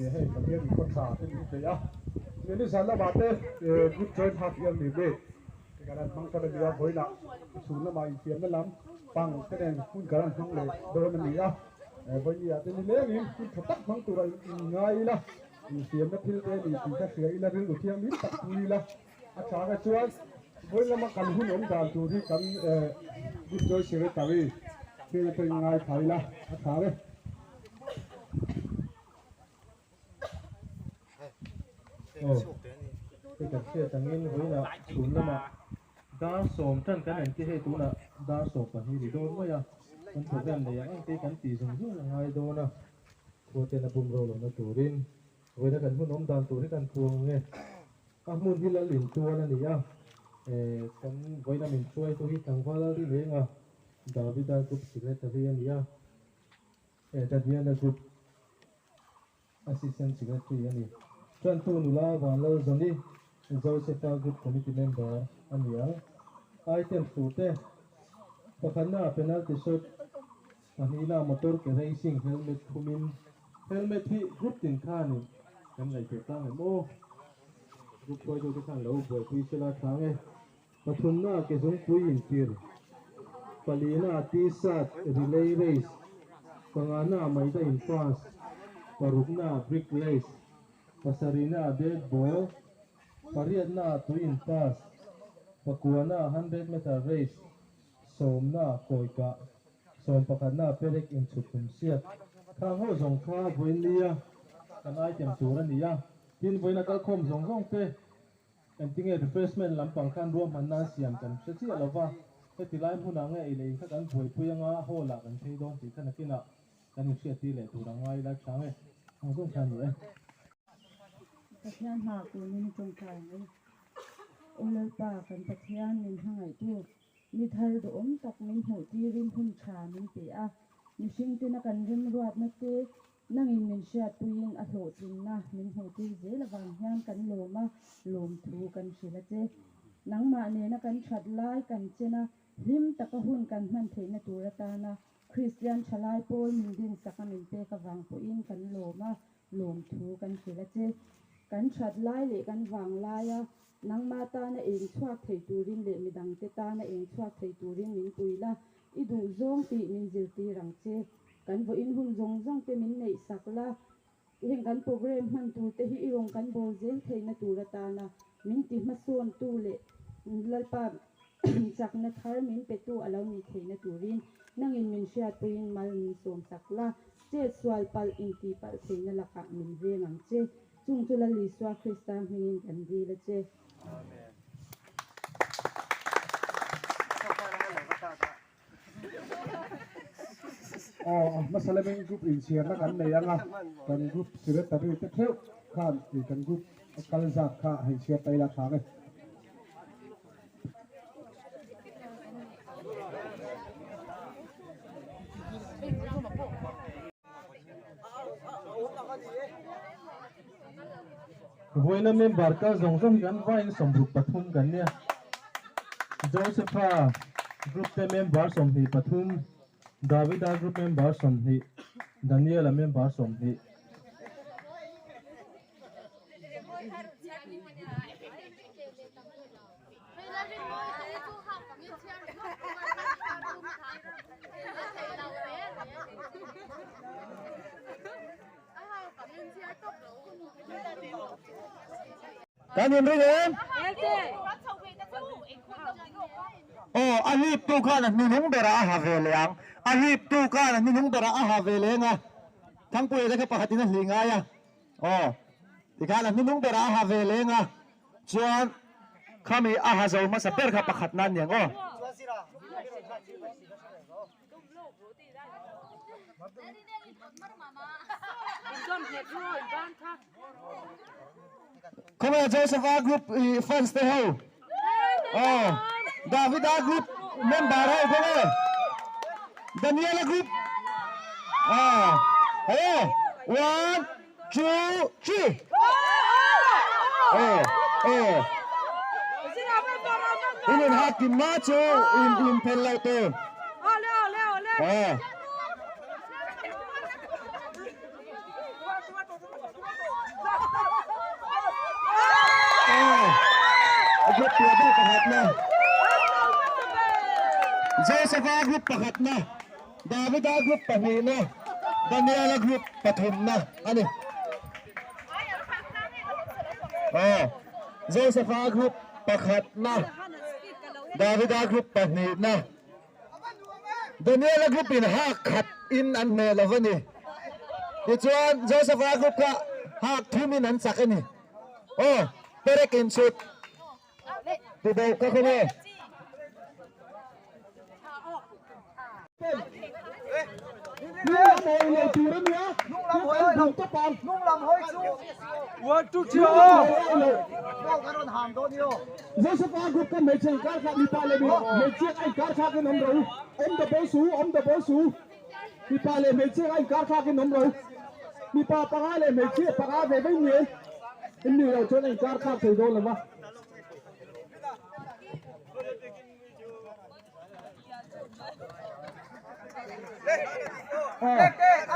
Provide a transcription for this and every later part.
Hei Pathian in khaw tha te min pe a, nizan lamah te group joint half yearly meet te kan han hmang tan a ni a, vawiinah chhun lamah infiamna lam pang te nen hun kan han hmang leh dawn a ni a, vawiinah te nilengin hun tha tak hmang tura inngai ila, infiamna thil te a ni tih kha hria ila, rilru thianghlim tak pui ila a tha ang e. Chuan vawiin lama kan hun awm dan tur hi kan group joint secretary hnen atangin ngaithla ila a tha ang e. Aw, hei kan hriat angin vawiinah chhun lamah dar sawm tan kan entir hei tunah dar sawm pahnih ri dawn mai a, kan program nei ang ang te kan tih zung zung a ngai dawn a, khua ten a bum ro lohna turin vawiina kan hun awm dan tur hi kan puang ang e. A hmun hi lal intual a ni a, eh kan vawiina min hruaitu hi tlangval a ri reng a, Davida Group Secretary a ni a. Dadiana Group Assistant Secretary a ni. Tantu nula Vanlalzawni, Josepha Group Committee Member a ni ang. Items tur te, Pakhatna Penalty Shot, pahnihna Motor ke Racing Helmet khumin, Helmet hi Group tin khanin kan ngaihtuah tlang em aw? Group hruaitute khan lo buaipui sela thlang e. Pathumna ke zungpui intir, palina T-shirt relay race, pangana maida in pass, parukna brick race, pasarihna dead ball, pariatna tui in pass, pakuana hundred meter race, sawmna kawikah, sawmpakhatna perek inchhut tum siak. Khang ho zawng kha vawiinlia kan item tur a ni a, tin vawiina kalkhawm zawng zawng te Engtinge refreshment lampang khan ruahmanna an siam kan hre chiah lo va, heti lai hmunah nge ei leh in kha kan buaipui anga hall ah kan phei dawn tih kha nakinah kan inhriattir leh tur a ngai lai tha nge ang zawng kha a ni e. Pathian hma kunin tawngtai ang e. Aw Lalpa kan Pathian min hmangaihtu, mi thar duhawm tak min hmuh tirin hun tha min pe a, mihring tena kan remruatna te Nangin min hriatpuiin a hlawhtlinna min hmuhtir zel avang hian kan lawm a, lawmthu kan hrilh a che. Nangmah nena kan that lai kan chen a, hlim taka hun kan hman theihna tur atana Kristian thalai pawl min dinsak a min pek avang pawhin kan lawm a, lawmthu kan hrilh a che. Kan that lai leh kan vang laia nangmah tana eng chhuak thei turin leh midangte tana eng chhuak thei turin min pui la, i duhzawng tih min zirtir ang che. Kan vawiin hun zawng zawng te min neih sak la, heng kan program hman tur te hi i rawn kan bawl zel theihna tur atana min ti hmasawn tu leh Lalpa chakna thar min pe tu a lo nih theihna turin nangin min hriatpuiin mal min sawm sak la, chet sual palh intih palh theihna lakah min veng ang che. Chung chu Lal Isua Krista hmingin kan dil a che. Amen. Aw a hmasa lamin group inchhiarna kan nei ang a, kan group secretary te theuh khan ih kan group a kal zat kha a inchhiar ta ila tha ang e. Vawiina member kal zawng zawng hi kan vaiin 33 kan nia. Josepha group te member 23, Davida group member 20, Daniela member 20. Kan in ring em? Aw, a hlip tu khan a hnuhnung berah a ha ve leh ang. A hlip tu khan a hnuhnung berah a ha ve leh ang a. Thangpuia te kha pakhatin a hlih ngai a. Aw, tikhan a hnuhnung berah a ha ve leh ang a. Chuan khami a ha zo hmasa ber kha pakhat na aniang aw. Khawngaiha Joseph-a group i fans te ho. Aw, Davida group member ho khawnge. Daniela group. Aw, hello. One, two, three. Aw, aw. In in hak kim ma chu in in phel lo tur. Aw. piah deuh pakhatna, Josepha group pakhatna, Davida group pahnihna, Daniela group pathumna a ni. Aw, Josepha group pakhatna, Davida group pahnihna, Daniela group in hak khat in an hmeh lo a ni. Tichuan Josepha group kha hak thum in an chak a ni. Aw, perek in chhut ti deuh ka khaw nge. Nung lam hawi lo tur a nia, kan bul tawp ang. Nung lam hawi chu. One two three aw. Joseph-a group ka hmeichhe inkar kha mipa leh hmeichhia a inkar thlak in awm ro. Awm ta bawl su, awm ta bawl su. Mipa leh hmeichhia a inkar thlak in awm ro. Mipa panga leh hmeichhia panga ve vei ni e. In nih loh chuan a inkar thlak thei dawn lo va.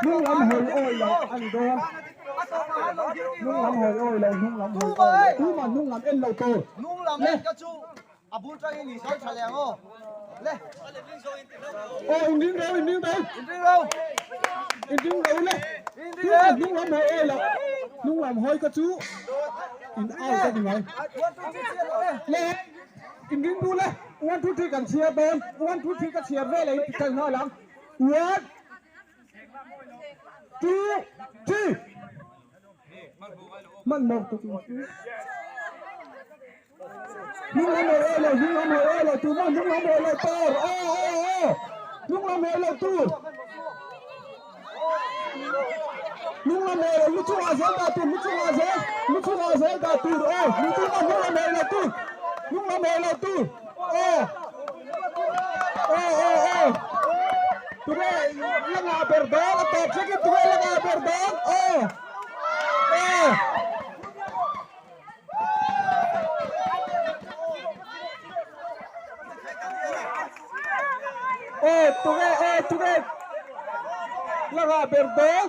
Hnung lam hawi awi lo a ni dawn. Hnung lam hawi awi lo, hnung lam hawi awi lo. Tumah hnung lam en lo tur. Hnung lam en ka chu a bul tangin i kal tha leh ang aw. Le. Aw inring ro, inring ro. Inring ro. Inring ro le. Tumah hnung lam hawi awi lo. Hnung lam hawi ka chu in out a ni mai. Le. Inring bul e. One two three kan chhiar dawn. One two three ka chhiar vel e in ti tel nghal ang. One two three. Hman mawk tuk. Hnung lam hawi awi lo, hnung lam hawi awi lo tur maw, hnung lam hawi lo tur. Aw aw aw. Hnung lam hawi lo tur. Hnung lam hawi lo, lu chungah zel dah tur, lu chungah zel, lu chungah zel dah tur. Aw, lu chungah hnung lam hawi lo tur. Hnung lam hawi lo tur. Aw. Aw aw aw. Tunge la ngah ber dawn a tawp thlengin tunge la ngah ber dawn. Aw. Aw. Aw tunge aw tunge la ngah ber dawn.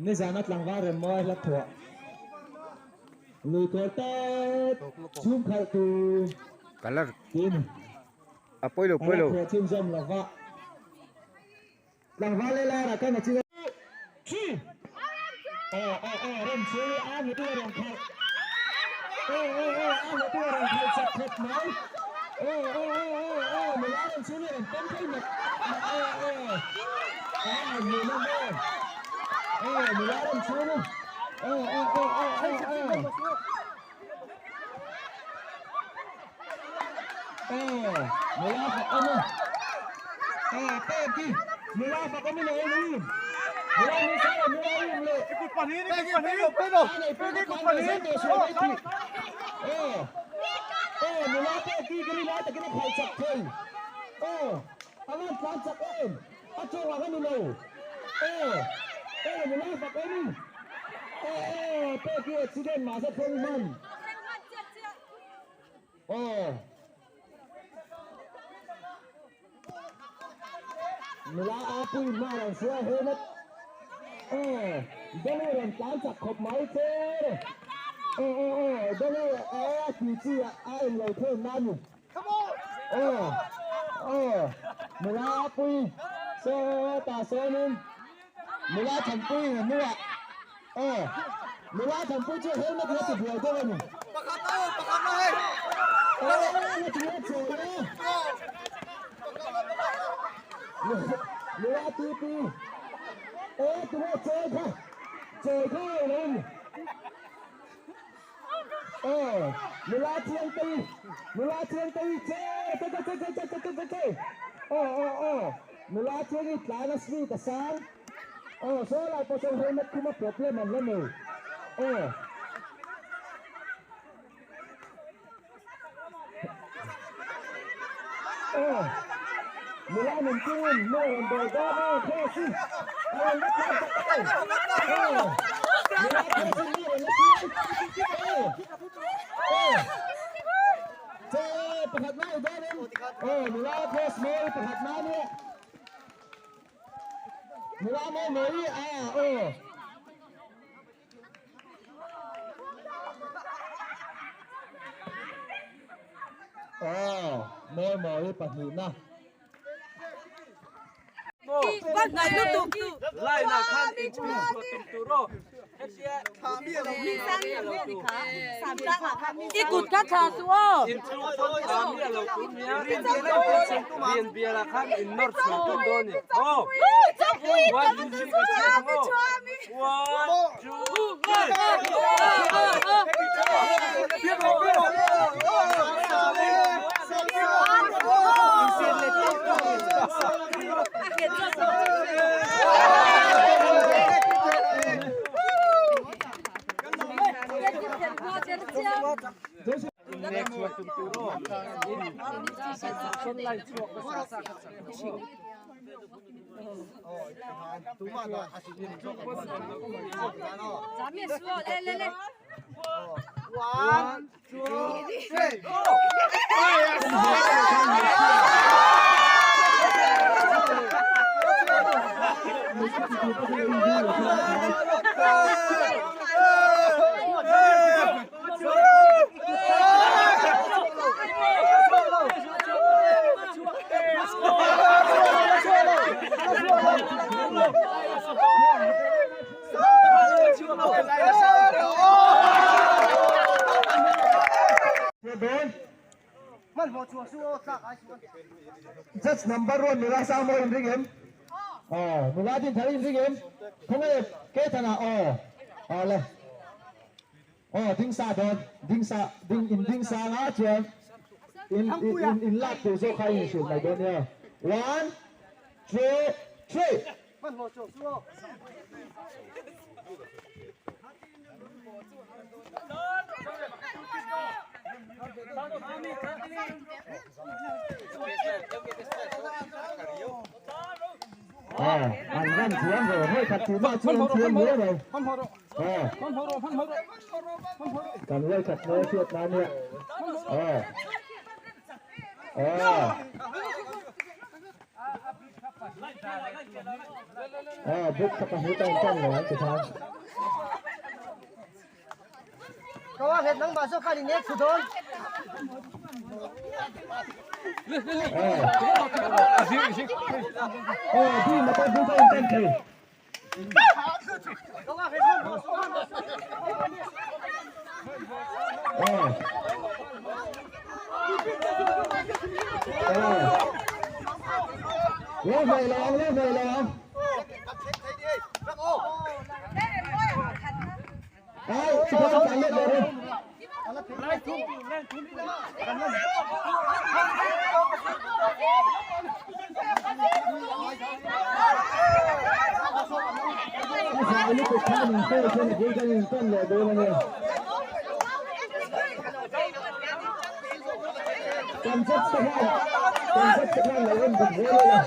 Nizana tlangval rem mawi hla thuah lui kawl te chhum khalh tu tin A pawi lo pawi lo. Thuah chhunzawm lova tlangval leh lara kan a chin Thi aw aw aw rem chu a hmutu a rawn khalh aw aw aw a hmutu a rawn khalh chak khawp mai aw aw aw aw aw nula rem chu ni rawn pawm phei mak mak aw aw a hmuh nawm aw aw nula rem chu ni aw aw aw aw aw aw aw nula fak awm a aw pek hi nula fak awm in a awm in nula ni sa lo nula um leh aw aw nula pek hi ka ri lai takin a khalh chak thei aw a van tlan chak em a chungah ka ni lo aw aw nula fak awm in aw aw pek hi accident mahse thleng hman Aw. Nula a pui hma rawn hria helmet. Aw, Deli rawn tlan chak khawp mai che. Aw aw aw, Deli a ti chi a en lo thei na ni. Aw, aw, nula a pui sawtah sawnin nula thanpui in a hnuah. Aw. Nula Thanpui chu helmet in a ti buai deuh a ni. Pakhat na aw, pakhat na hei. Aw, a ti a chawi a. Nula TP. Aw, tunge chawi kha? Chawi kha a lo ni. Aw, nula Chiangtei, nula Chiangtei che che che che che che che che che. Aw, aw, aw. Nula Chiangi tlan a speed a sang. Aw, saw lai pawh chuan helmet khum a problem an la nei. Aw. Aw. Nula nun chungin nu a rawn bawl dawn aw, cross in a rawn la tlan ta aw. Aw. Nula cross in nu a rawn la tlan. Aw. Aw. Che pakhat na i dawn em? Aw, nula cross mawi pakhat na nia. Nula mawi mawi a aw. Aw, mawi mawi pahnihna. I kut kha thla suh aw. Judge number one nula sang mawi in ring em? Aw, nula din thar in ring em? Khawnge Ketan-ah aw, aw le. Aw, ding sa dawn, ding sa, ding in ding sang a chuan in in in lak tur zawk kha in inhrilh mai dawn nia. One, two, three. Aw, an ram thiam ve, hei khat tih mah chu an thiam hle mai. Aw, kan vawi khat hmel hriat nan nia. Aw, aw. Aw, book kha pahnih ta intan lo ang ti khan. Aw, di mata book a intan thei. Aw. Aw. Lo ve lo ang, lo ve lo ang. Ai, chi kha tlan let leh rawh. A zai lutuk khan in pek hian a bul kan in tan leh dawn a nia. Kan judge te khan, kan judge te khan lo en dik zel ila.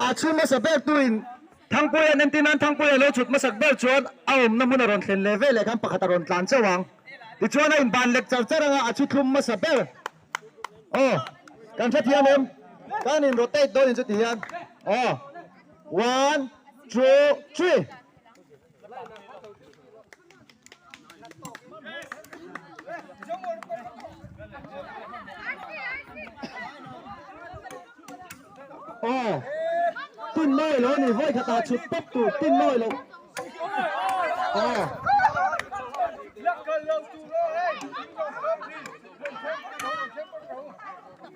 A chhun hmasa ber tuin Thangpuia an entir nan Thangpuia lo chhut hmasak ber chuan a awmna hmun a rawn thlen leh veleh khan pakhat a rawn tlan chauh ang. Tichuan a inban lek char char anga a chhu thlum hmasa ber. Aw, kan hrethiam em? Kan in rotate dawn in chuti hian. Aw. 1 2 3. Aw. Tin mawi lo ni vawi khatah chhut tawp tur tin mawi lo. Aw.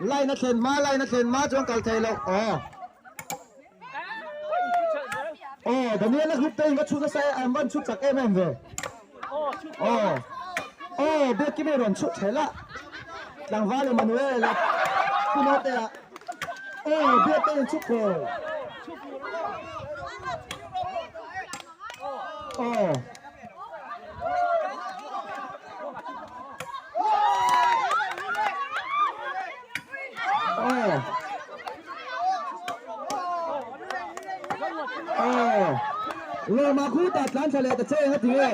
Line a thlen hma line a thlen hma chuan kal thei loh. Aw. Aw Daniel a group te in va chhut nasa e an van chhut chak em em ve. Aw. Aw Biakimi rawn chhut thel a. Tlangval Emmanuel a pu naute ah. Aw Biakte in chhut khawl. Aw. Aw. Aw. Lawma khu ta tlan thla leh ta che eng a ti nge?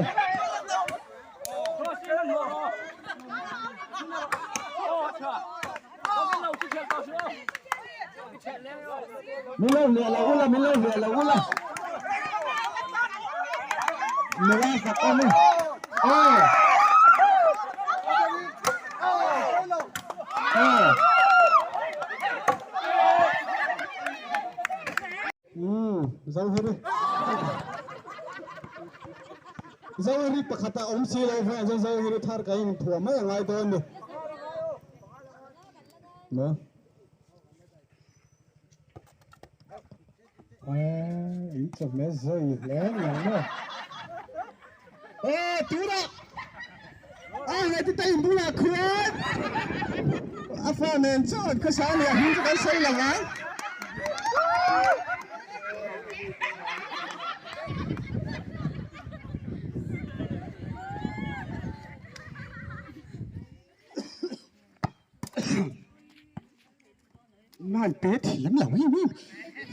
Min lo hliah lo ula, min lo hliah lo ula. Nula fak awm e. Aw. Aw. Umm Zoheri Zoheri pakhat a awm si lo vang chuan Zoheri thar ka in thuah mai a ngai dawn ni. Maw? Aaa in chawhmeh zai hle ang maw? Aw tunah a heti te in bulah khuan a fa nen chuan khawsa a nih a hming chu kan sawi lo ang. Nan pe thiam lo em em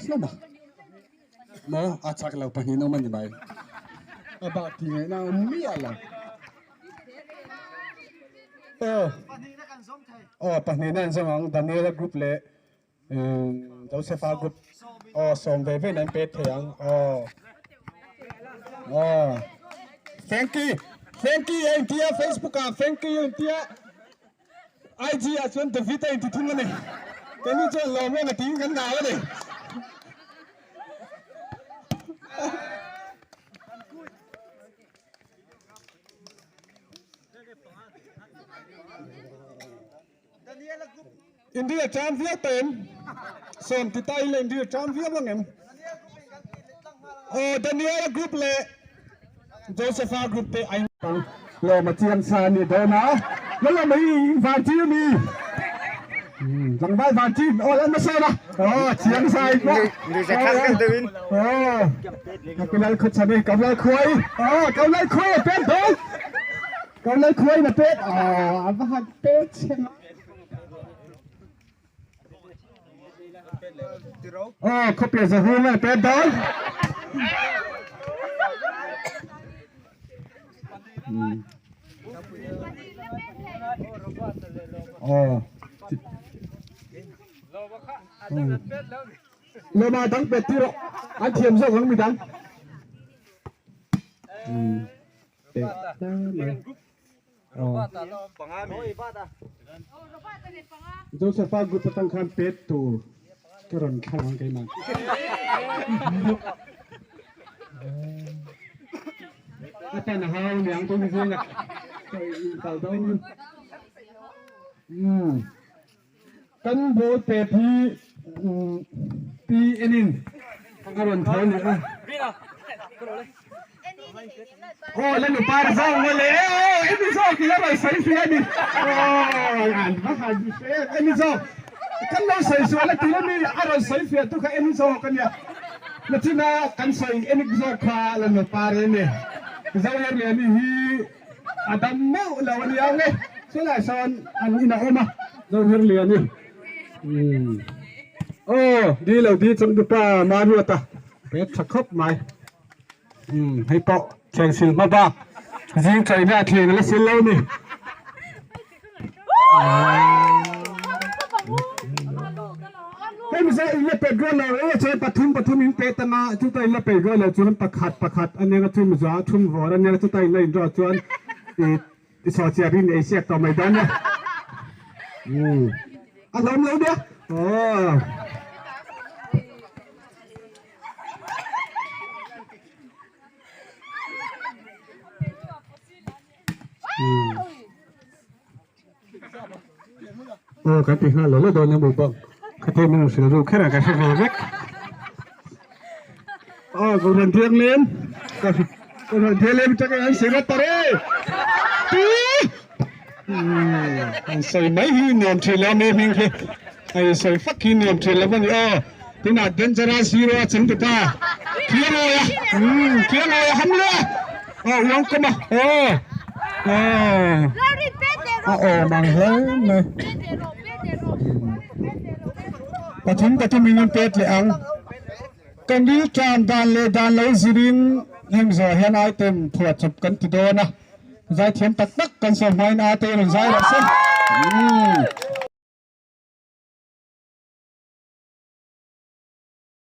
hlawm a maw a chak lo pahnih awm a ni mai a bak tih ngaihna a awm miah lo aw aw pahnih na an zawng ang Daniela group leh Josepha group aw sawm ve ve in an pe thei ang aw aw Frankie Frankie a intia Facebook ah Frankie a intia. IG ah chuan David a inti thung a ni. Keini chuan lawm reng a tiin kan ngau a ni. India tan viau ta em? Sawm ti ta ila India tan viau ang em? Aw Daniela group leh Josepha group te ai lawm a chiang sa a ni dawn a lalawm hi van chi ami tlangval van chi aw lan nasa na aw chiang sa ai pawh aw kapilal khaw chhan hi kaulal khuai aw kaulal khuai a pet dawn kaulal khuai na pet aw a va han pet chhe Aw khawpiah zahung a pet dawn. Aw. Lawma dang pet tir rawh. An thiam zawk ang midang. Pet ta mai. Josepha group atang khan pet tur ka rawn thlang ang keimah. A pan a hau niang tun zinga kal dawn. Kan ball pet hi pi enin a rawn tho leh a. Aw la nupa ri zawk maw le aw emi zawk hi a rawn sawi fiah a ni aw an va han hre em emi zawk kan lo sawi sual a tir ami a rawn sawi fiah tu kha emi zawk a nia nachina kan sawi emi zawk kha la nupa ri a ni Zoherliani hi A dam meuh lo a nia nge chulai sawn an in a awm a Zoherliani aw di lo di changtupa Maruata pet tha khawp mai hei pawh thleng sil hma bak zing chaina a thleng a la sil lo a ni. Hemi zai in la pet rual lo e chuan pathum pathum in pet anga chuta in la pet rual lo chuan pakhat pakhat anianga chumi zawh thum vawr anianga chuta in la in rual chuan i i sawhchiar in ei siak tawh mai dawn nia. Umm a hlawm lo nia. Aww. Aw kan ti nghal lo lo dawn emaw bawk khathei min rawn hrilh ru kher a ka hre ve vek aw Kohhran Thianghlim Kohhran Thianghlim atangin an sir a ta re ti an sawi mai hi nuam thin lo mi hming khi a sawi fak hi nuam thin lo a ni aw tunah dangerous hero a chang ta ta Thiangawi a Thiangawi a ham leh a aw uang kawm a aw. A awm ang hle mai. Pathum pathum in an pet leh ang. Kan ril tan dan leh dan lo zirin heng zawh hian item phuah chawp kan ti dawn a. Zaithiam tak tak kan sawm hmain ate rawn zai rawh se.